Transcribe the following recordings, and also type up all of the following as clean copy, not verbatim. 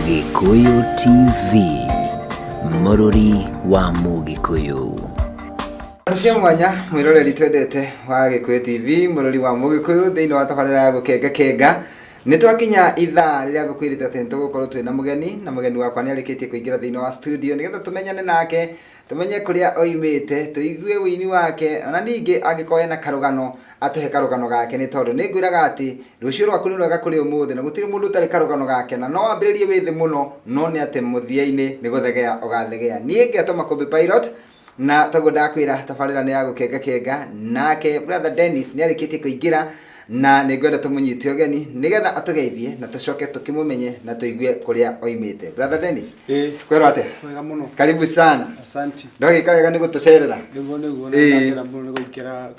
Gĩkũyũ TV, mũrũri wa Mũgĩkũyũ. Cia mwanya mwĩroreri twendete wa Gĩkũyũ TV, mũrori wa Mũgĩkũyũ, thĩinĩ wa tabarĩra ya Gũkenga Kenga, nĩ twakinya ithaa rĩrĩa ngũkwĩrĩte atĩ nĩ tũgũkorwo twĩna mũgeni, na mũgeni wakwa nĩ arĩkĩtie kũingĩra thĩinĩ wa studio nĩgetha tũmenyane nake, tũmenye kũrĩa oimĩte, tũigue ũini wake, ona ningĩ angĩkorwo ena karũgano atũhe karũgano gake, nĩ tondũ nĩ ngwĩraga atĩ rũciũ rwaku nĩ rwega kũrĩ ũmũthĩ, na gũtirĩ mũndũ ũtarĩ karũgano gake, na no wambĩrĩrie wĩ thĩ mũno, no nĩ atĩ mũthia-inĩ nĩ gũthegea ũgathegea. Niĩ ngetwo Makũmbĩ Pilot, na toguo ndakwĩra tabarĩra nĩ ya Gũkenga Kenga, nake brother Dennis nĩ arĩkĩtie kũingĩra, na nĩ ngwenda tũmũnyite ũgeni nĩgetha atũgeithie na tũcoke tũkĩmũmenye na tũigue kũrĩa oimĩte. Brother Dennis, kwĩrwo atĩa? Wega mũno. Karibu sana. Asanti. Ndwagĩka wega nĩ gũtũcerera. Nĩguo, na ndakena mũno nĩ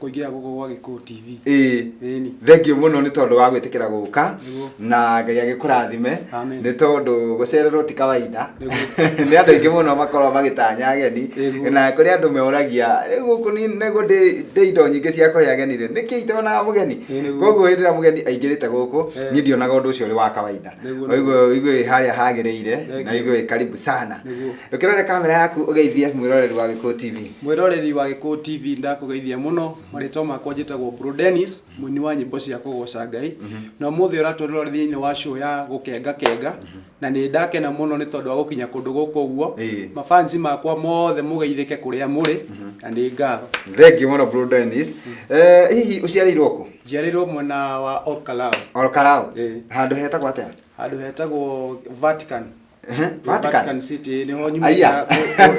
kũingĩra gũkũ gwa Gĩkũyũ TV. Ĩni. Thengiũ mũno nĩ tondũ wa gwĩtĩkĩra gũka. Na Ngai agĩkũrathime. Amen. Nĩ tondũ gũcererwo ti kawaida. Nĩguo. Nĩ andũ aingĩ mũno makoragwo magĩtanya ageni. Na kũrĩ andũ meũragia, rĩu gũkũ nĩguo ndĩ indo nyingĩ cia kũhe ageni rĩ, nĩkĩ itonaga mũgeni? Ĩĩ, nĩguo. Koguo hĩndĩ ĩrĩa mũgeni aingĩrĩte gũkũ, niĩ ndionaga ũndũ ũcio ũrĩ wa kawaida. Ũigue wĩ harĩa hagĩrĩire na ũigue wĩ karibu sana. Ndũkĩrore kamera yaku ũgeithie mwĩroreri wa Gĩkũyũ TV. Mwĩroreri wa Gĩkũyũ TV, ndakũgeithia mũno. Marĩtwa makwa njĩtagwo Bro Dennis, mũini wa nyĩmbo cia kũgoca Ngai. Na ũmũthĩ ũratwĩrora thĩinĩ wa show ya Gũkenga Kenga, na nĩ ndakena mũno nĩ tondũ wa gũkinya kũndũ gũkũ ũguo. Mafansi makwa mothe, mũgeithĩke kũrĩa mũrĩ, na nĩ ngatho. Thengiũ mũno, Bro Dennis. Hihi ũciarĩirwo kũ? Njiarĩirwo mwena wa Olkalou. Olkalou? Ĩĩ. Handũ hetagwo atĩa? Handũ hetagwo Vatican. Vatican? Vatican City nĩho nyumĩte. Aya.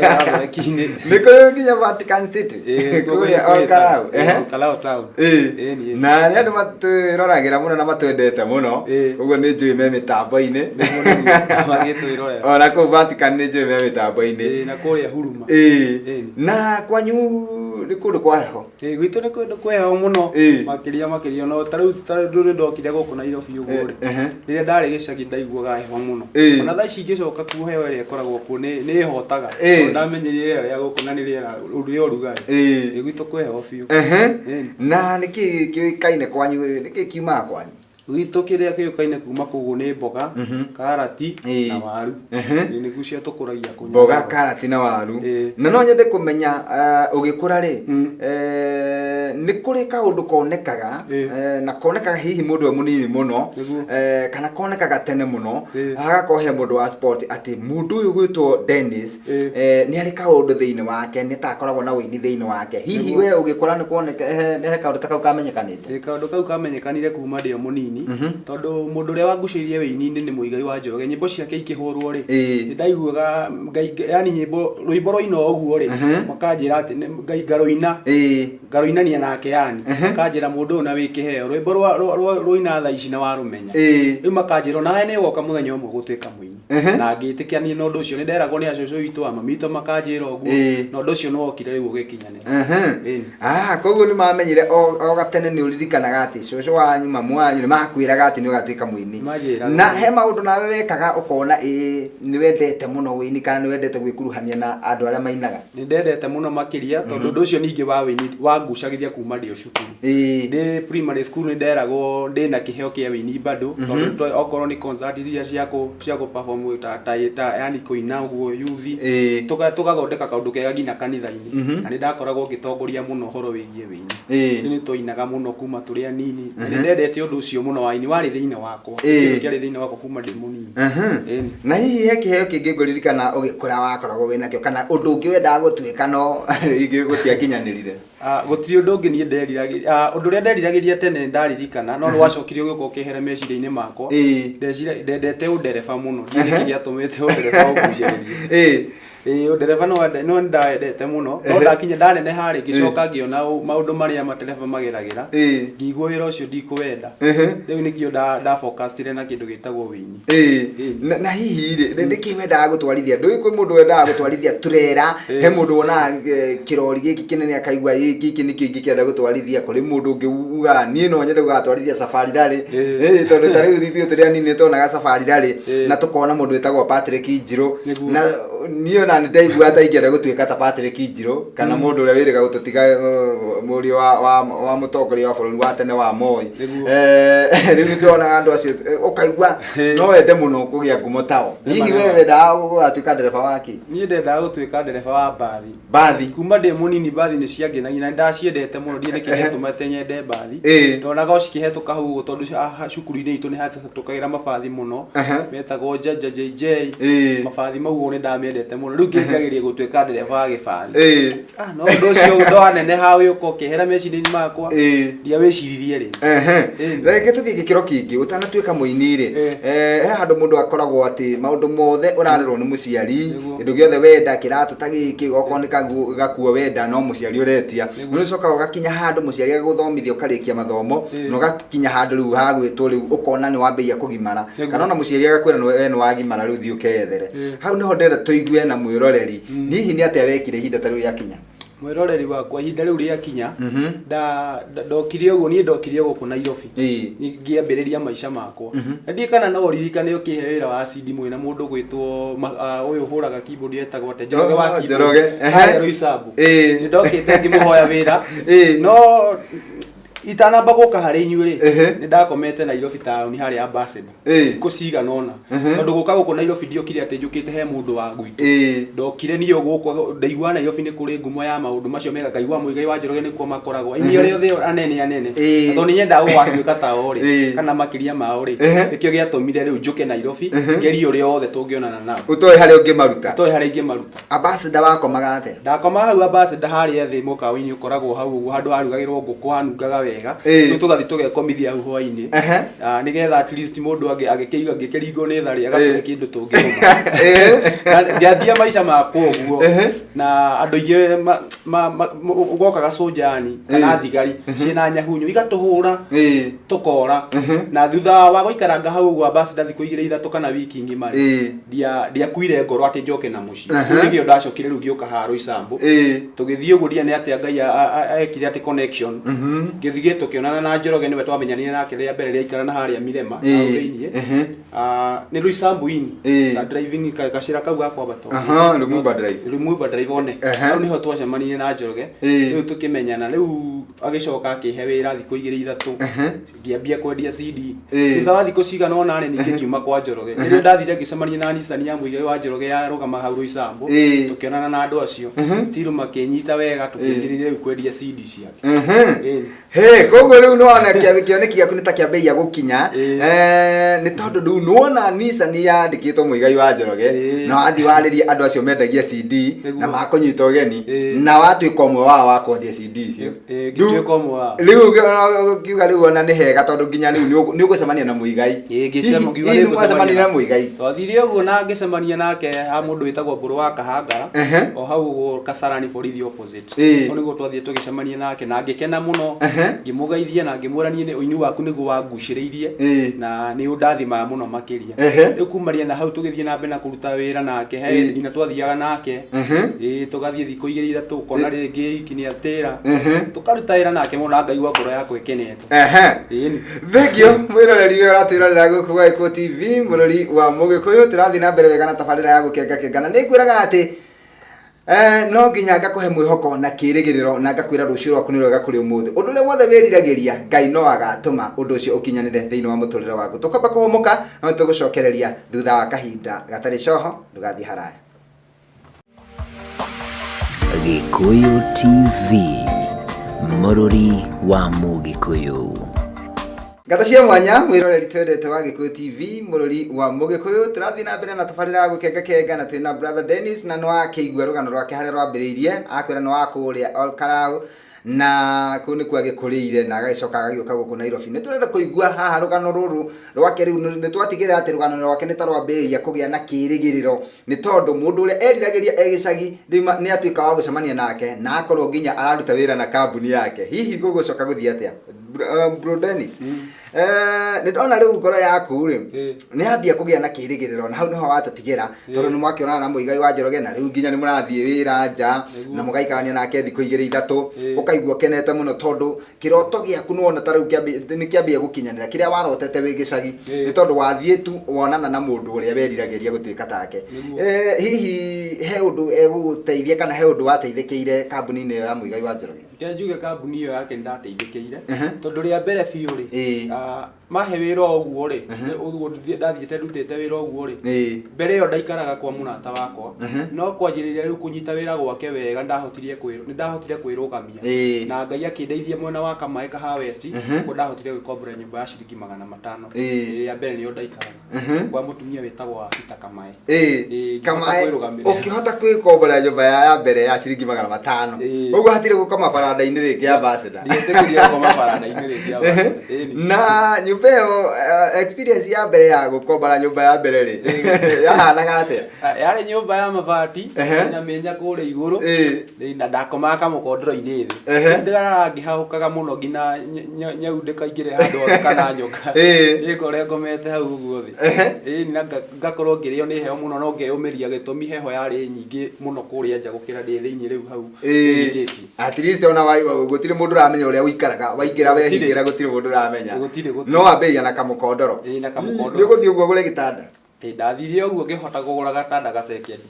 Gatholeki-inĩ. Nĩ kũrĩ nginya Vatican City? Ĩĩ, kũrĩa Olkalou? Olkalou town. Ĩĩ. Ĩĩ, niĩ. Na nĩ andũ matwĩroragĩra mũno na matwendete mũno. Ũguo nĩ njũĩ me mĩtambo-inĩ. Nĩguo, magĩtwĩrorera. Ona kũu Vatican nĩ njũĩ me mĩtambo-inĩ. Ĩĩ, na kũrĩa Huruma. Ĩĩ. Na kwanyu nĩ kũndũ kwa heho? Ĩĩ, gwitũ nĩ kũndũ kwĩ heho mũno. Makĩria makĩria, no ta rĩu nĩ ndokire gũkũ Nairobi ũguo rĩ, rĩrĩa ndarĩ gĩcagi ndaiguaga heho mũno. Ona thaa ici ingĩcoka kuo, heho ĩrĩa ĩkoragwo kuo nĩ ĩhotaga. Tondũ ndamenyerire rĩera rĩa gũkũ na nĩ rĩera rĩa ũrugarĩ. Ĩĩ, gwitũ kwĩ heho biũ. Na nĩkĩ kĩũĩkaine kwanyu, nĩkĩ kiumaga kwanyu? Gwitũ kĩrĩa kĩũkaine kuma kũu nĩ mboga, karati na waru. Ĩĩ, nĩguo cio tũkũragia kũu Mboga, Nyandarũa. karati na waru. Ĩĩ. Na no nyende kũmenya, ũgĩkũra rĩ, nĩ kũrĩ kaũndũ konekaga, na konekaga hihi mũndũ e mũnini mũno, kana konekaga tene mũno, hagakorwo he mũndũ wa sport atĩ mũndũ ũyũ gwĩtwo Dennis, nĩ arĩ kaũndũ thĩinĩ wake, nĩ ta akoragwo na ũini thĩinĩ wake. Hihi we ũgĩkũra nĩ kuoneka he kaũndũ ta kau kamenyekanĩte? Ĩĩ, kaũndũ kau kamenyekanire kuma ndĩ o mũnini, tondũ mũndũ ũrĩa wangucĩirie wĩini-inĩ nĩ Mũigai wa Njoroge. Nyĩmbo ciake ikĩhũrwo rĩ, nĩ ndaiguaga yani nyĩmbo, rwĩmbo rwaina o ũguo rĩ, makanjĩra atĩ ngarũina, ngarũinania nake yani, makanjĩra mũndũ ũyũ na wĩ kĩheo, rwĩmbo rwaina thaa ici na warũmenya. Rĩu makanjĩra onawe nĩ ũgoka mũthenya ũmwe gũtuĩka mũini. Na ngĩtĩkania na ũndũ ũcio, nĩ nderagwo nĩ acũcũ witũ, a mami witũ makanjĩra ũguo, na ũndũ ũcio nĩ wokire rĩu ũgĩkinyanĩra. Ĩni. Ah, koguo nĩ mamenyire o gatene. Nĩ ũririkanaga atĩ cũcũ wanyu, mamu wanyu nĩ makwĩraga atĩ nĩ ũgatuĩka mũini? Manjĩraga. Na he maũndũ nawe wekaga ũkona ĩĩ nĩ wendete mũno ũini kana nĩ wendete gwĩkuruhania na andũ arĩa mainaga? Nĩ ndendete mũno makĩria, tondũ ũndũ ũcio ningĩ wa wĩini wangucagĩria kuma ndĩ o cukuru. Ndĩ primary school nĩ nderagwo ndĩna kĩheo kĩa wĩini bado, tondũ okorwo nĩ concert iria cia kũ perform ta yani kũina ũguo youth, tũgathondeka kaũndũ kega nginya kanitha-inĩ, na nĩ ndakoragwo ngĩtongoria mũno ũhoro wĩgiĩ wĩini. Nĩ twainaga mũno kuma tũrĩ anini, na nĩ ndendete ũndũ ũcio mũno wa wĩini, warĩ thĩinĩ wakwa. Kĩndũ kĩarĩ thĩinĩ wakwa kuma ndĩ mũnini. Ĩni. Na hihi he kĩheo kĩngĩ ngũririkana ũgĩkũra wakoragwo wĩnakĩo, kana ũndũ ũngĩ wendaga gũtuĩka no rĩngĩ gũtiakinyanĩrire? Ah, gũtirĩ ũndũ ũngĩ niĩ nderiragĩria. Ah, ũndũ ũrĩa nderiragĩria tene nĩ ndaririkana, no nĩ wacokire ũgĩũka ũkĩehera meciria-inĩ makwa. Ndendete ũndereba mũno, ndiũĩ nĩkĩ gĩatũmĩte ũndereba ũngucĩrĩrie. Ĩĩ, ũndereba no ndawendete mũno, no ndakinya ndaneneha rĩ, ngĩcoka ngĩona maũndũ marĩa matereba mageragĩra, ngĩigua wĩra ũcio ndikũwenda. Rĩu nĩkĩo ndafocusire na kĩndũ gĩtagwo wĩini. Na hihi rĩ, nĩkĩ wendaga gũtwarithia? Ndũĩ kwĩ mũndũ wendaga gũtwarithia turera, he mũndũ wonaga kĩrori gĩkĩ kĩnene akaigua ĩ Gĩkĩ nĩkĩo ingĩkĩenda gũtwarithia. Kũrĩ mũndũ ũngĩ ugaga, "Niĩ no nyende gũgatwarithia Safari Rally." Tondũ ta rĩu ithuĩ tũrĩ anini nĩ tuonaga Safari Rally na tũkona mũndũ wĩtagwo Patrick Njirũ. Na niĩ ona nĩ ndaiguaga ta ingĩenda gũtuĩka ta Patrick Njirũ kana mũndũ ũrĩa wĩrĩga gũtũtiga, mũriũ wa mũtongoria wa bũrũri wa tene wa Moi. Rĩu nĩ tuonaga andũ acio, ũkaigua no wende mũno kũgĩa ngumo tao. Hihi we wendaga gũgatuĩka ndereba wa kĩ? Niĩ ndendaga gũtuĩka ndereba wa mbathi. Mbathi. Kuma ndĩ mũnini mbathi nĩ ciangenagia na nĩ ndaciendete mũno. Ndiĩ nĩkĩ gĩatũmĩte nyende mbathi. Ndonaga o cikĩhetũka hau ũguo, tondũ cukuru-inĩ itũ nĩ hatũkagĩra mabathi mũno metagwo Jaja JJ. Mabathi mau ũguo nĩ ndamendete mũno. Rĩu ngĩgeria gũtuĩka ndereba wa gĩbathi. Ah, no ũndũ ũcio ndwaneneha ũgĩũka ũkĩehera meciria-inĩ makwa. Ndiawĩciririe rĩngĩ. Reke tũthiĩ gĩkĩro kĩngĩ. Ũtanatuĩka mũini rĩ, he handũ mũndũ akoragwo atĩ maũndũ mothe ũrarerwo nĩ mũciari. Kĩndũ gĩothe wenda, kĩratũ ta gĩkĩ, okorwo nĩ gakuo wenda, no mũciari ũretia. Nĩ ũcokaga ũgakinya handũ mũciari agagũthomithia, ũkarĩkia mathomo, na ũgakinya handũ rĩu hagwĩtwo rĩu ũkona nĩ wambĩrĩria kũgimara, kana ona mũciari agakwĩra, "We nĩ wagimara, rĩu thiĩ ũkeyethere." Hau nĩho ndĩrenda tũigue na mwĩroreri, hihi nĩ atĩa wekire ihinda ta rĩu rĩakinya? Mwĩroreri wakwa, ihinda rĩu rĩakinya, ndokire ũguo, niĩ ndokire gũkũ Nairobi ngĩambĩrĩria maica makwa. Na ndiĩ kana no ũririkane ũkĩhe wĩra wa CD mwĩna mũndũ gwĩtwo ũyũ ũhũraga keyboard etagwo atĩa? Njoroge wa Oh, keyboard. Njoroge, ehe. Harĩa Roysambu. Nĩ ndokĩte ngĩmũhoya wĩra, no itanamba gũka harĩ inyuĩ rĩ, nĩ ndakomete Nairobi taũni harĩa Ambassador thikũ cigana ũna, tondũ gũka gũkũ Nairobi ndiokire atĩ njũkĩte he mũndũ wa gwitũ. Ndokire niĩ gũkũ ndaigua Nairobi nĩ kũrĩ ngumo ya maũndũ macio mega, ngaigua Mũigai wa Njoroge nĩkuo makoragwo aini arĩa othe anene anene. Na tondũ nĩ nyendaga gũgatuĩka tao rĩ, kana makĩria mao rĩ, nĩkĩo gĩatũmire rĩu njũke Nairobi ngerie ũrĩa wothe tũngĩonana nao. Ũtoĩ harĩa ũngĩmaruta. Toĩ harĩa ingĩmaruta. Ambassador wakomaga atĩa? Ndakomaga hau Ambassador harĩa thĩ mũkawa-inĩ ũkoragwo hau ũguo, handũ harugagĩrwo ngũkũ hanungaga wega. Rĩu tũgathiĩ tũgekomithia hau hwainĩ. Ah, nĩgetha at least mũndũ angĩkĩigua angĩkĩringwo nĩ tharĩ agatũhe kĩndũ tũngĩrũma. Na ngĩambia maica makwa ũguo. Na andũ aingĩ gokaga cũnjani kana thigari ciĩna nyahunyu igatũhũra, tũkora. Na thutha wa gũikaranga hau ũguo Ambassador thikũ igĩrĩ ithatũ kana wiki ng'ima rĩ, ndiakuire ngoro atĩ njoke na mũciĩ. Rĩu nĩkĩo ndacokire rĩu ngĩũka haha Roysambu. Tũgĩthiĩ ũguo, ndiĩ nĩ atĩa Ngai ekire atĩ connection, ngĩthiĩ tũkĩonana na Njoroge, nĩwe twamenyanire nake rĩa mbere rĩa ikara na harĩa Mirema hau thĩiniĩ. Ah, nĩ Roysambu Inn. Ka driving gacĩra kau ga kwambata ũguo. Aha, Lumumba Drive. Lumumba Drive one. Hau nĩho twacemanirie na Njoroge. Rĩu tũkĩmenyana, rĩu agĩcoka akĩhe wĩra thikũ igĩrĩ ithatũ, ngĩambia kwendia CD. Thutha wa thikũ cigana ũna rĩ, ningĩ ngiuma kwa Njoroge. Rĩrĩa ndathire ngĩcemania na Nissan ya Mũigai wa Njoroge yarũgama hau Roysambu. Tũkĩonana na andũ acio, still makĩnyita wega, tũkĩanjĩrĩria rĩu kwendia CD ciake. He, koguo rĩu nĩwona kĩoneki gĩaku nĩ ta kĩambĩrĩria gũkinya. Nĩ tondũ rĩu nĩwona Nissan yandĩkĩtwo Mũigai wa Njoroge, na wathiĩ warĩria andũ acio mendagia CD na makũnyita ũgeni, na watuĩka ũmwe wao wa kwendia CD icio. Ngĩtuĩka ũmwe wao. Rĩu ũkiuga rĩu ona nĩ hega, tondũ nginya rĩu nĩ ũgũcemania na Mũigai. Ngiuga Hihi nĩ nĩ mwacemania na Mũigai? Twathire ũguo na ngĩcemania nake ha mũndũ wĩtagwo Mbũrũ wa Kahangara, o hau ũguo Kasarani borithi opposite. Hau nĩguo twathire tũgĩcemania nake na ngĩkena mũno. Ngĩmũgeithia na ngĩmwĩra, "Niĩ nĩ ũini waku nĩguo wangucĩrĩirie na nĩ ũndathimaga mũno makĩria." Rĩu kumaria na hau tũgĩthiĩ na mbere na kũruta wĩra nake. He hĩndĩ nginya twathiaga nake. Tũgathiĩ thikũ igĩrĩ ithatũ, ũkona rĩngĩ iki nĩ atĩra. Tũkaruta wĩra nake mũno na ngaigua ngoro yakwa ĩkenete. Ĩni. Thengio mwĩroreri ũyũ ũratwĩrorera gũkũ gwa Gĩkũyũ TV, mũrori wa Mũgĩkũyũ. Tũrathiĩ na mbere wega na tabarĩra ya Gũkenga Kenga, na nĩ ngwĩraga atĩ no nginya ngakũhe mwĩhoko na kĩrĩgĩrĩro na ngakwĩra rũciũ rwaku nĩ rwega kũrĩ ũmũthĩ. Ũndũ ũrĩa wothe wĩriragĩria, Ngai no agatũma ũndũ ũcio ũkinyanĩre thĩinĩ wa mũtũrĩre waku. Tũkwamba kũhũmũka, no tũgũcokereria thutha wa kahinda gatarĩ coho. Ndũgathiĩ haraya. Gĩkũyũ TV, mũrũri wa Mũgĩkũyũ. Ngatho cia mwanya mwĩroreri twendete wa Gĩkũyũ TV, mũrũri wa Mũgĩkũyũ. Tũrathiĩ na mbere na tabarĩra ya Gũkenga Kenga na twĩna brother Dennis, na nĩwakĩigua rũgano rwake harĩa rwambĩrĩirie. Akwĩra nĩ wa kũrĩa Olkarau na kũu nĩkuo agĩkũrĩire na agagĩcoka agagĩũka gũkũ Nairobi. Nĩ tũrenda kũigua haha rũgano rũrũ rwake. Rĩu nĩ twatigĩrĩra atĩ rũgano rwake nĩ ta rwambĩrĩria kũgĩa na kĩrĩgĩrĩro, nĩ tondũ mũndũ ũrĩa eriragĩria e gĩcagi rĩu nĩ atuĩka wa gũcemania nake na akorwo nginya araruta wĩra na kambuni yake. Hihi gũgũcoka gũthiĩ atĩa? Bro Dennis, nĩ ndona rĩu ngoro yaku rĩ nĩ yambia kũgĩa na kĩrĩgĩrĩro, na hau nĩho watũtigĩra, tondũ nĩ mwakĩonana na Mũigai wa Njoroge, na rĩu nginya nĩ mũrathiĩ wĩra nja na mũgaikarania nake thikũ igĩrĩ ithatũ, ũkaigua ũkenete mũno tondũ kĩroto gĩaku nĩwona ta rĩu nĩ kĩambia gũkinyanĩra, kĩrĩa warotete wĩ gĩcagi, nĩ tondũ wathiĩ tu wonana na mũndũ ũrĩa weriragĩria gũtuĩka take. Hihi he ũndũ egũgũteithia kana he ũndũ wateithĩkĩire kambuni-inĩ ĩyo ya Mũigai wa Njoroge? Reke njuge kambuni ĩyo yake nĩ ndateithĩkĩire, tondũ rĩa mbere biũ rĩ, mahe wĩra o ũguo rĩ, ũguo ndathiĩte ndutĩte wĩra ũguo rĩ, mbere ĩyo ndaikaraga kwa mũrata wakwa, no kwanjĩrĩria rĩu kũnyita wĩra gwake wega, nĩ ndahotire kwĩrũgamia, na Ngai akĩndeithia mwena wa Kamaĩ Kahawa West, ũguo ndahotire gwĩkombora nyũmba ya ciringi 500. Ĩrĩa mbere nĩyo ndaikaraga kwa mũtumia wĩtagwo wa Peter Kamaĩ. Ngĩhota Kamaĩ. kwĩrũgamĩrĩra. Ũkĩhota kwĩkombora nyũmba ya mbere ya ciringi 500, ũguo hatirĩ gũkoma baranda-inĩ rĩngĩ ya ambassador? Ndietĩkĩria gũkoma baranda-inĩ rĩngĩ ya ambassador. Ĩĩ. Na nyũmba ĩyo, experience ya mbere ya gũkombora nyũmba ya mbere rĩ, yahanaga atĩa? Ah, yarĩ nyũmba ya mabati na mĩnya kũrĩa igũrũ. Ĩĩ, na ndakomaga kamũkondoro-inĩ thĩ. Ndĩrarara ngĩhahũkaga mũno nginya nyau ndĩkaingĩre handũ hothe kana nyoka. Ĩkore ngomete hau ũguo thĩ. Ĩĩ, na ngakorwo ngĩrĩo nĩ heho mũno, no ngeyũmĩria, gĩtũmi heho yarĩ nyingĩ mũno kũrĩa nja gũkĩra ndĩ thĩinĩ rĩu hau ũgitĩtie. At least ona gũtirĩ mũndũ ũramenya ũrĩa ũikaraga, waingĩra wehingĩra, gũtirĩ mũndũ ũramenya. Gũtirĩ, gũtirĩ. No wambĩrĩria na kamũkondoro. Ĩĩ, na kamũkondoro. Nĩ ũgũthiĩ ũguo ũgũre gĩtanda? Ĩĩ, ndathire ũguo ngĩhota kũgũra gatanda gacekendi.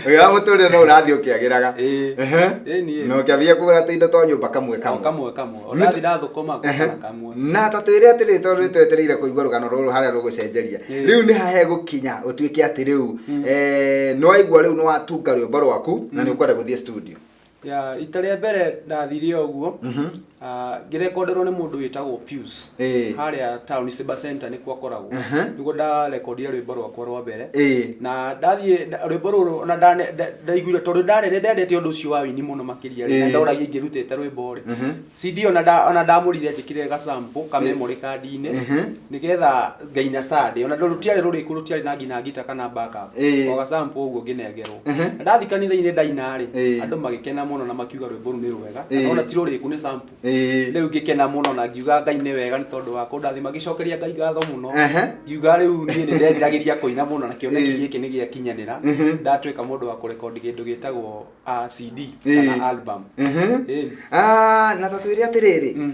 Wĩra mũtũrĩre no ũrathiĩ ũkĩagĩraga. Ĩĩ, niĩ. Na ũkĩambia kũgũra tũindo twa nyũmba kamwe kamwe. O kamwe kamwe. O ndathi ndathũkũma ngũgũra kamwe. Na ta twĩre atĩrĩrĩ, tondũ nĩ twetereire kũigua rũgano rũrũ harĩa rũgũcenjeria. Rĩu nĩ ha hegũkinya ũtuĩke atĩ rĩu nĩ waigua rĩu nĩ watunga rwĩmbo rwaku na nĩ ũkwenda gũthiĩ studio? Ya, rita rĩa mbere ndathire ũguo, ngĩrekonderwo nĩ mũndũ wĩtagwo Pius harĩa town Cyber Center nĩkuo akoragwo, nĩguo ndarekondire rwĩmbo rwakwa rwa mbere. Na ndathiĩ rwĩmbo rũrũ ona ndaiguire tondũ ndarĩ nĩ ndendete ũndũ ũcio wa wĩini mũno makĩria rĩ, na ndoragia ingĩrutĩte rwĩmbo rĩ, CD ona ndamũrire njĩkĩre ga sample ka memory card-inĩ nĩgetha ngaina Sunday, ona rũtiarĩ rũrĩku, rũtiarĩ na nginya ngita kana backup, o ga sample ũguo ngĩnengerwo. Na ndathi kanitha-inĩ ndaina rĩ, andũ magĩkena mũno na makiuga rwĩmbo rũu nĩ rwega, na ona ti rũrĩku, nĩ sample. Rĩu ngĩkena mũno na ngiuga Ngai nĩ wega nĩ tondũ wa kũndathima, ngĩcokeria Ngai ngatho mũno, ngiuga rĩu niĩ nĩ nderiragĩria kũina mũno na kĩoneki gĩkĩ nĩ gĩakinyanĩra, ndatuĩka mũndũ wa kũrekondi kĩndũ gĩtagwo CD kana album. Ah, na ta twĩre atĩrĩrĩ,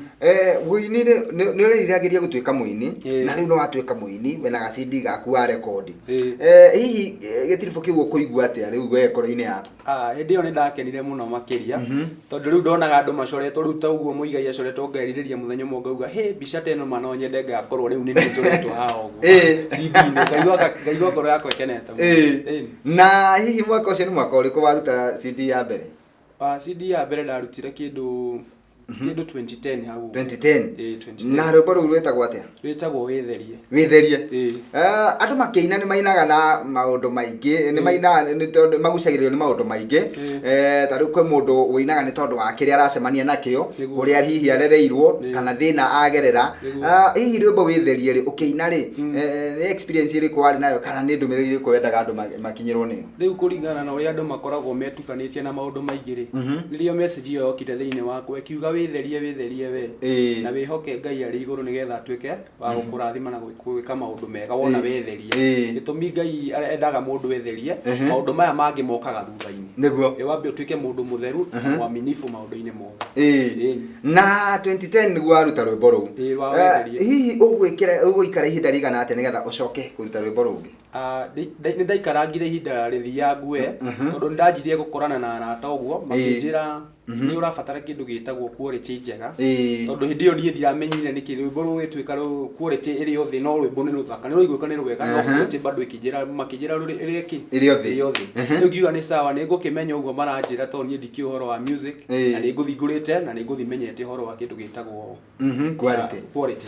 ũini nĩ ũreriragĩria gũtuĩka mũini, na rĩu nĩ watuĩka mũini wĩna ga CD gaku wa rekondi. Hihi gĩtiribũ kĩu ũkũigua atĩa rĩu we ngoro-inĩ yaku? Ah, hĩndĩ ĩyo nĩ ndakenire mũno makĩria, tondũ rĩu ndonaga andũ macoretwo rĩu ta ũguo Mũigai acoretwo, ngerirĩria mũthenya ũmwe ngauga hĩ, mbica ta ĩno ma no nyende ngakorwo rĩu nĩ niĩ njoretwo haha ũguo CD-inĩ, ngaigua ngoro yakwa ĩkenete mũno. Na hihi mwaka ũcio nĩ mwaka ũrĩkũ waruta CD ya mbere? Ah, CD ya mbere ndarutire kĩndũ 2010 hau ũguo. 2010? Ĩĩ, 2010. Na rwĩmbo rũu rwĩtagwo atĩa? Rwĩtagwo Wĩtherie. Wĩtherie. Ĩĩ. Andũ makĩina nĩ mainaga na maũndũ maingĩ, nĩ mainaga nĩ tondũ magucagĩrĩrio nĩ maũndũ maingĩ. Ta rĩu kwĩ mũndũ ũinaga nĩ tondũ wa kĩrĩa aracemania nakĩo, kũrĩa hihi arereirwo, kana thĩna agerera. Hihi rwĩmbo Wĩtherie rĩ, ũkĩina rĩ, nĩ experience ĩrĩkũ warĩ nayo kana nĩ ndũmĩrĩri ĩrĩkũ wendaga andũ makinyĩrwo nĩyo? Rĩu kũringana na ũrĩa andũ makoragwo metukanĩtie na maũndũ maingĩ rĩ, nĩrĩo message ĩyo yokire thĩinĩ wakwa ĩkiuga wĩtherie, wĩtherie we, na wĩhoke Ngai arĩ igũrũ nĩgetha atuĩke wa gũkũrathima na gwĩka maũndũ mega wona wetheria. Gĩtũmi Ngai endaga mũndũ etherie, maũndũ maya mangĩ mokaga thutha-inĩ. Ĩ wambe ũtuĩke mũndũ mũtheru na mwaminifu maũndũ-inĩ mothe. Na 2010 nĩguo waruta rwĩmbo rũu. Ĩĩ, wa Wĩtherie. Hihi ũgũikara ihinda rĩigana atĩa nĩgetha ũcoke kũruta rwĩmbo rũngĩ? Nĩ ndaikarangire ihinda rĩthiangu we, tondũ nĩ ndanjirie gũkorana na arata ũguo, makĩnjĩra nĩ ũrabatara kĩndũ gĩtagwo quality njega, tondũ hĩndĩ ĩyo niĩ ndiamenyire nĩkĩ rwĩmbo rũgĩtuĩka quality ĩrĩ o thĩ, no rwĩmbo nĩ rũthaka, nĩ rũraiguĩka nĩ rwega, no quality bado ĩkĩnjĩra, makĩnjĩra ĩrĩ kĩ? Ĩrĩ o thĩ. Ĩrĩ o thĩ. Rĩu ngiuga nĩ sawa, nĩ ngũkĩmenya ũguo maranjĩra, tondũ niĩ ndikĩũĩ ũhoro wa music, na nĩ ngũthiĩ ngũrĩte na nĩ ngũthiĩ menyete ũhoro wa kĩndũ gĩtagwo Quality. Quality.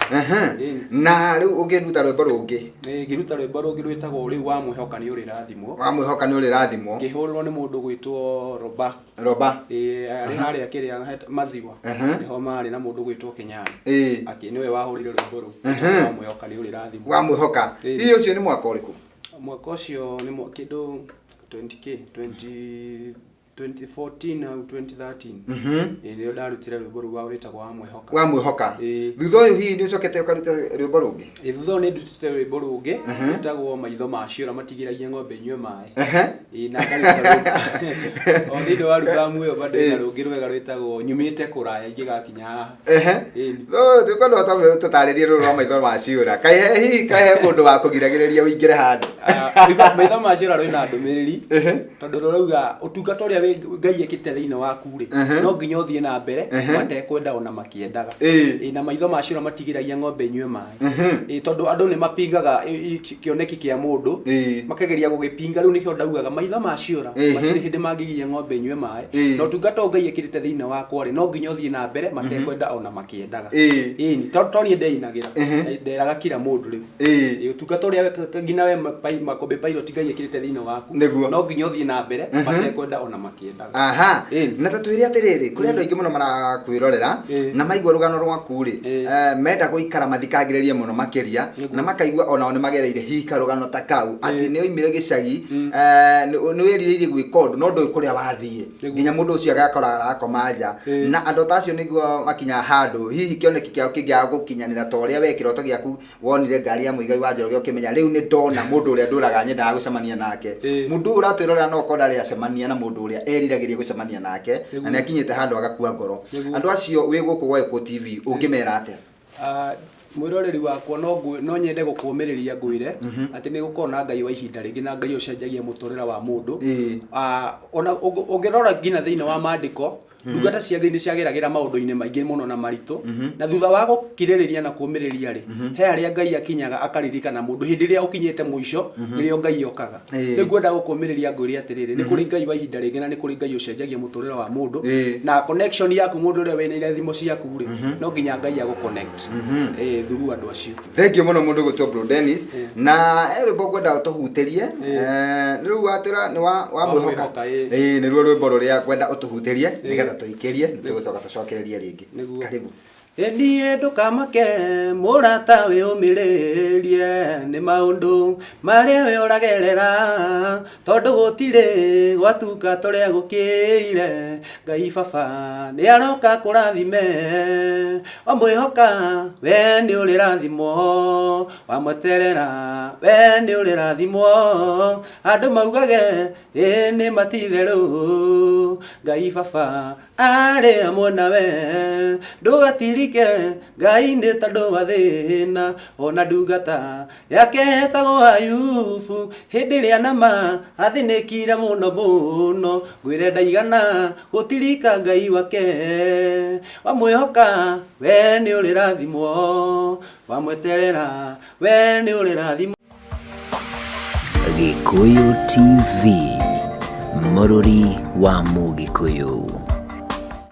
Na rĩu ũngĩruta rwĩmbo rũngĩ? Ngĩruta rwĩmbo rũngĩ rwĩtagwo rĩu wa Mwĩhoka nĩ ũrĩrathimwo. Wa Mwĩhoka nĩ ũrĩrathimwo. Ngĩhũrĩrwo nĩ mũndũ gwĩtwo Roba. Roba. Ĩĩ, arĩ harĩa kĩrĩa Maziwa. Nĩho marĩ na mũndũ gwĩtwo Kenyani. Akĩ nĩwe wahũrire rwĩmbo rũu. Wa Mwĩhoka nĩ ũrĩrathimwo. Wa Mwĩhoka. Hihi ũcio nĩ mwaka ũrĩkũ? Mwaka ũcio nĩ kĩndũ 20K, 20 2014 au 2013. Ĩĩ, nĩrĩo ndarutire rwĩmbo rũu rwĩtagwo wa Mwĩhoka. Wa Mwĩhoka. Ĩĩ. Thutha ũyũ hihi nĩ ũcokete ũkaruta rwĩmbo rũngĩ? Ĩĩ, thutha ũyũ nĩ ndutĩte rwĩmbo rũngĩ rwĩtagwo Maitho ma Ciũra Matigĩragia Ng'ombe Inyue Maĩ. Ĩĩ, na ngaruta rwĩmbo o thĩinĩ wa rubamu ĩyo bado ĩna rũngĩ rwega rwĩtagwo Nyumĩte Kũraya Ingĩgakinya Haha. Ĩni. Tukwenda tũtarĩrie rũrũ rwa Maitho ma Ciũra. Kaĩ hihi kaĩ he mũndũ wa kũgiragĩrĩria ũingĩre handũ? Ah, Maitho ma Ciũra rwĩna ndũmĩrĩri tondũ rũrauga ũtungata ũrĩa Ngai ekĩte thĩinĩ waku rĩ, no nginya ũthiĩ na mbere matekwenda ona makĩendaga. Ĩĩ, na maitho ma ciũra matigiragia ng'ombe inyue maĩ. Ĩĩ, tondũ andũ nĩ mapingaga kĩoneki kĩa mũndũ, makageria gũgĩpinga. Rĩu nĩkĩo ndaugaga maitho ma ciũra matirĩ hĩndĩ mangĩgiria ng'ombe inyue maĩ. Na ũtungata ũyũ Ngai ekĩrĩte thĩinĩ wakwa rĩ, no nginya ũthiĩ na mbere matekwenda ona makĩendaga. Ĩni, tondũ to niĩ ndeinagĩra, nderaga kila mũndũ rĩu. Ĩĩ, ũtungata ũrĩa nginya we Makombe Pilot Ngai ekĩrĩte thĩinĩ waku. No nginya ũthiĩ na mbere matekwenda ona makĩendaga. Ĩni. Na ta twĩre atĩrĩrĩ, kũrĩ andũ aingĩ mũno marakwĩrorera na maigua rũgano rwaku rĩ, menda gũikara mathikagĩrĩrie mũno makĩria na makaigua onao nĩ magereire hihi karũgano ta kau atĩ nĩ oimire gĩcagi, nĩ wĩrirĩirie gwĩka ũndũ no ndũĩ kũrĩa wathiĩ nginya mũndũ ũcio agakora arakoma nja. Na andũ ta acio nĩguo makinyaga handũ hihi kĩoneki kĩao kĩngĩaga gũkinyanĩra ta ũrĩa we kĩroto gĩaku wonire ngari ya Mũigai wa Njoroge ũkĩmenya rĩu nĩ ndona mũndũ ũrĩa ndũraga nyendaga gũcemania nake. Mũndũ ũyũ ũratwĩrorera no ũkorwo ndarĩ acemania na mũndũ ũrĩa eriragĩria gũcemania nake na nĩ akinyĩte handũ agakua ngoro. Andũ acio wĩ gũkũ gwa Gĩkũyũ TV ũngĩmera atĩa? Ah, mwĩroreri wakwa no nyende gũkũmĩrĩria ngwĩre atĩ nĩ gũkorwo na Ngai wa ihinda rĩngĩ na Ngai ũcenjagia mũtũrĩre wa mũndũ. Ah, ona ũngĩrora nginya thĩinĩ wa maandĩko, ndungata cia Ngai nĩ ciageragĩra maũndũ-inĩ maingĩ mũno na maritũ, na thutha wa gũkirĩrĩria na kũmĩrĩria rĩ, he harĩa Ngai akinyaga akaririkana mũndũ. Hĩndĩ ĩrĩa ũkinyĩte mũico nĩrĩo Ngai okaga. Rĩu ngwenda gũkũmĩrĩria ngwĩre atĩrĩrĩ, nĩ kũrĩ Ngai wa ihinda rĩngĩ na nĩ kũrĩ Ngai ũcenjagia mũtũrĩre wa mũndũ. Na connection yaku mũndũ ũrĩa wĩna irathimo ciaku rĩ, no nginya Ngai agũ connect through andũ acio. Thank you mũno mũndũ gwĩtwo Bro Dennis. Na he rwĩmbo ngwenda ũtũhutĩrie. Nĩ rĩu watwĩra nĩ wa Mwĩhoka. Mwĩhoka, ĩĩ. Ĩĩ, nĩruo rwĩmbo rũrĩa ngwenda ũtũhutĩrie nĩgetha tũikĩrie nĩ tũgũcoka tũcokererie rĩngĩ. Nĩguo. Karibu. Ĩ niĩ ndũkamake mũrata wĩyũmĩrĩrie nĩ maũndũ marĩa we ũragerera, tondũ gũtirĩ gwatuka tũrĩa gũkĩire. Ngai baba nĩ aroka kũrathime, wamwĩhoka we nĩ ũrĩrathimwo, wamweterera we nĩ ũrĩrathimwo. Andũ maugage ĩĩ nĩ matitherũ, Ngai baba arĩ hamwe nawe. Ndũgatirike Ngai nĩ tondũ wa thĩna, ona ndungata yake etagwo Ayubu, hĩndĩ ĩrĩa nama athĩnĩkire mũno mũno, ngwĩre ndaigana gũtirika Ngai wake. Wamwĩhoka we nĩ ũrĩrathimwo, wamweterera we nĩ ũrĩrathimwo. Gĩkũyũ TV, mũrũri wa Mũgĩkũyũ.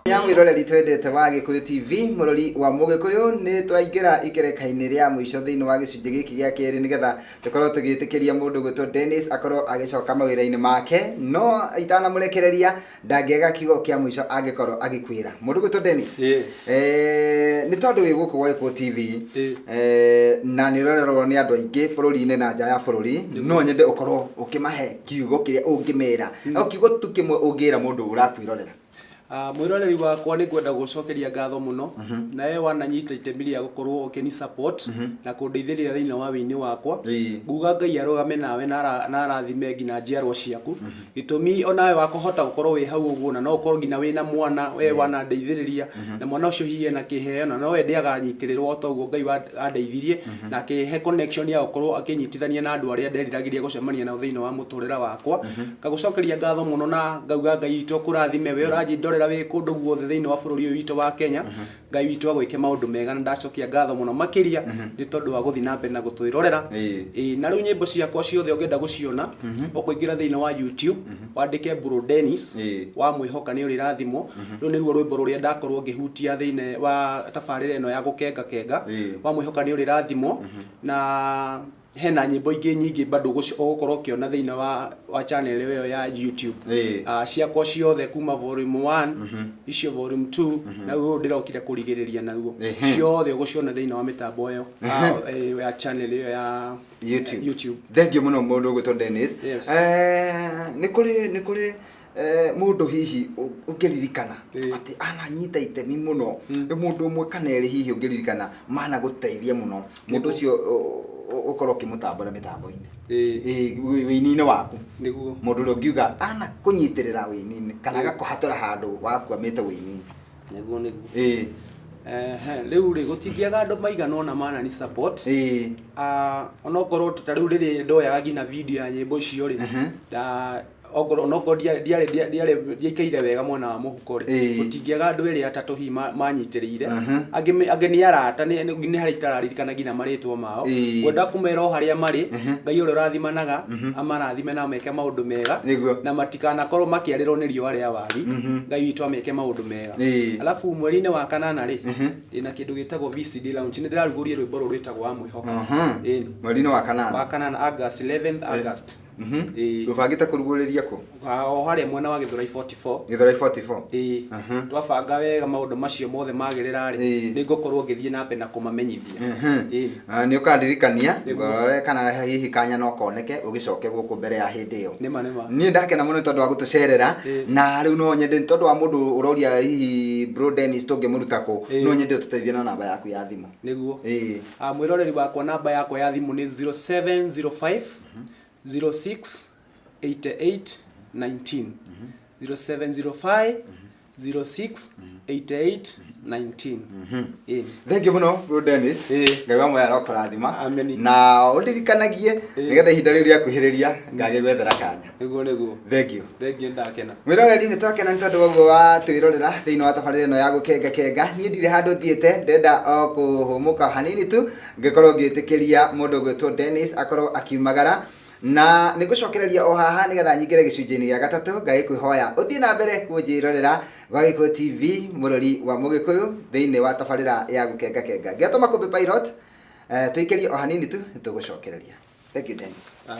Ya mwĩroreri twendete wa Gĩkũyũ TV, mũrori wa Mũgĩkũyũ, nĩ twaingĩra ikereka-inĩ rĩa mũico thĩinĩ wa gĩcunjĩ gĩkĩ gĩa kerĩ nĩgetha tũkorwo tũgĩtĩkĩria mũndũ gwĩtwo Dennis akorwo agĩcoka mawĩra-inĩ make, no itanamũrekereria ndangĩaga kiugo kĩa mũico angĩkorwo agĩkwĩra. Mũndũ gwĩtwo Dennis, Yes. Nĩ tondũ wĩ gũkũ gwa Gĩkũyũ TV, na nĩ ũrorerwo nĩ andũ aingĩ bũrũri-inĩ na nja ya bũrũri, no nyende ũkorwo ũkĩmahe kiugo kĩrĩa ũngĩmera, o kiugo tu kĩmwe ũngĩra mũndũ ũrakwĩrorera. Mwĩroreri wakwa nĩ ngwenda gũcokeria ngatho mũno na we wananyita itemi rĩa gũkorwo ũkĩni support na kũndeithĩrĩria thĩinĩ wa wĩini wakwa. Nguga Ngai arũgame nawe na arathime nginya njiarwa ciaku. Gĩtũmi onawe wakũhota gũkorwo wĩ hau ũguo na no ũkorwo nginya wĩna mwana we wanandeithĩrĩria na mwana ũcio hihi ena kĩheo na no ende aganyitĩrĩrwo o ta ũguo Ngai andeithirie na akĩhe connection ya gũkorwo akĩnyitithania na andũ arĩa nderiragĩria gũcemania nao thĩinĩ wa mũtũrĩre wakwa. Ngagũcokeria ngatho mũno na ngauga Ngai witũ akũrathime we ũranjĩndorera wĩ kũndũ guothe thĩinĩ wa bũrũri ũyũ witũ wa Kenya. Ngai witũ agwĩke maũndũ mega na ndacokia ngatho mũno makĩria nĩ tondũ wa gũthiĩ na mbere na gũtwĩrorera. Ĩĩ, na rĩu nyĩmbo ciakwa ciothe ũngĩenda gũciona ũkũingĩra thĩinĩ wa YouTube wandĩke Bro Dennis wa Mwĩhoka nĩ ũrĩrathimwo. Rũu nĩruo rwĩmbo rũrĩa ndakorwo ngĩhutia thĩinĩ wa tabarĩra ĩno ya gũkenga kenga. Wa Mwĩhoka nĩ ũrĩrathimwo na hena nyĩmbo ingĩ nyingĩ bado ũgũkorwo ũkĩona thĩinĩ wa channel ĩyo ya YouTube. Ciakwa ciothe kuma volume 1, icio volume 2, na rũrũ ndĩrokire kũrigĩrĩria naruo. Ciothe ũgũciona thĩinĩ wa mĩtambo ĩyo, ya channel ĩyo ya YouTube. YouTube. Thank you mũno mũndũ ũgwĩtwo Dennis. Yes. Nĩ kũrĩ Mũndũ hihi ũngĩririkana atĩ ananyita itemi mũno, nĩ mũndũ ũmwe kana erĩ hihi ũngĩririkana mana gũteithia mũno, mũndũ ũcio ũkorwo ũkĩmũtambũra mĩtambo-inĩ, wĩini-inĩ waku? Nĩguo. Mũndũ ũrĩa ũngiuga ana kũnyitĩrĩra wĩini-inĩ kana agakũhatũra handũ wakwamĩte wĩini-inĩ. Nĩguo, nĩguo. Ehe, rĩu rĩ, gũtingĩaga andũ maigana ũna manani support. Ah, onokorwo ta rĩu rĩrĩ ndoyaga nginya video ya nyĩmbo icio rĩ, nda okorwo onokorwo ndiarĩ ndiarĩ ndiarĩ ndiaikaire wega mwena wa mũhuko rĩ, gũtingĩaga andũ erĩ atatũ hihi manyitĩrĩire. Angĩ nĩ arata, nĩ harĩa itararirikana nginya marĩtwa mao. Ngwenda kũmera o harĩa marĩ, Ngai ũrĩa ũrathimanaga amarathime na ameke maũndũ mega, na matikanakorwo makĩarĩrwo nĩ riũa rĩa wagi. Ngai witũ ameke maũndũ mega. Alafu mweri-inĩ wa kanana rĩ, ndĩna kĩndũ gĩtagwo VCD launch, nĩ ndĩrarugũria rwĩmbo rũrũ rwĩtagwo wa mwĩhoka. Ĩni. Mweri-inĩ wa kanana. Wa kanana, August 11th, August. Ĩĩ. Ũbangĩte kũrugũrĩria kũ? O harĩa mwena wa Gĩthũrai 44. Gĩthũrai 44. Ĩĩ. Twabanga wega maũndũ macio mothe magĩrĩra rĩ, nĩ ngũkorwo ngĩthiĩ na mbere na kũmamenyithia. Ĩĩ. Ah, nĩ ũkandirikania ngorore kana hihi kanya no koneke ũgĩcoke gũkũ mbere ya hĩndĩ ĩyo. Nĩma, nĩma. Niĩ ndakena mũno nĩ tondũ wa gũtũcerera. Na rĩu no nyende, nĩ tondũ wa mũndũ ũroria hihi bro Dennis tũngĩmũruta kũ, no nyende ũtũteithie na namba yaku ya thimũ. Nĩguo. Ah, mwĩroreri wakwa, namba yakwa ya thimũ nĩ 0705 06 88 19, 0705 06 88 19. Ĩni. Thengiũ mũno, bro Dennis. Ngai wa muoyo arokũrathima. Ameni. Na ũndirikanagie nĩgetha ihinda rĩu rĩakuhĩrĩria ngagĩgwethera kanya. Nĩguo, nĩguo. Thengiũ. Thengiũ, ndakena. Mwĩroreri, nĩ twakena nĩ tondũ waguo wa twĩrorera thĩinĩ wa tabarĩra ĩno ya gũkenga kenga. Niĩ ndirĩ handũ thiĩte, ndĩrenda o kũhũmũka hanini tu ngĩkorwo ngĩtĩkĩria mũndũ ũgwĩtwo Dennis akorwo akiumagara, na nĩ ngũcokereria o haha nĩgetha nyingĩre gĩcunjĩ-inĩ gĩa gatatũ. Ngagĩkwĩhoya ũthiĩ na mbere kũnjĩrorera gwa Gĩkũyũ TV, mũrori wa Mũgĩkũyũ, thĩinĩ wa tabarĩra ya gũkenga kenga. Ngĩatwo Makũmbĩ Pilot, tũikĩrie o hanini tu nĩ tũgũcokereria. Thank you, Dennis. Ah.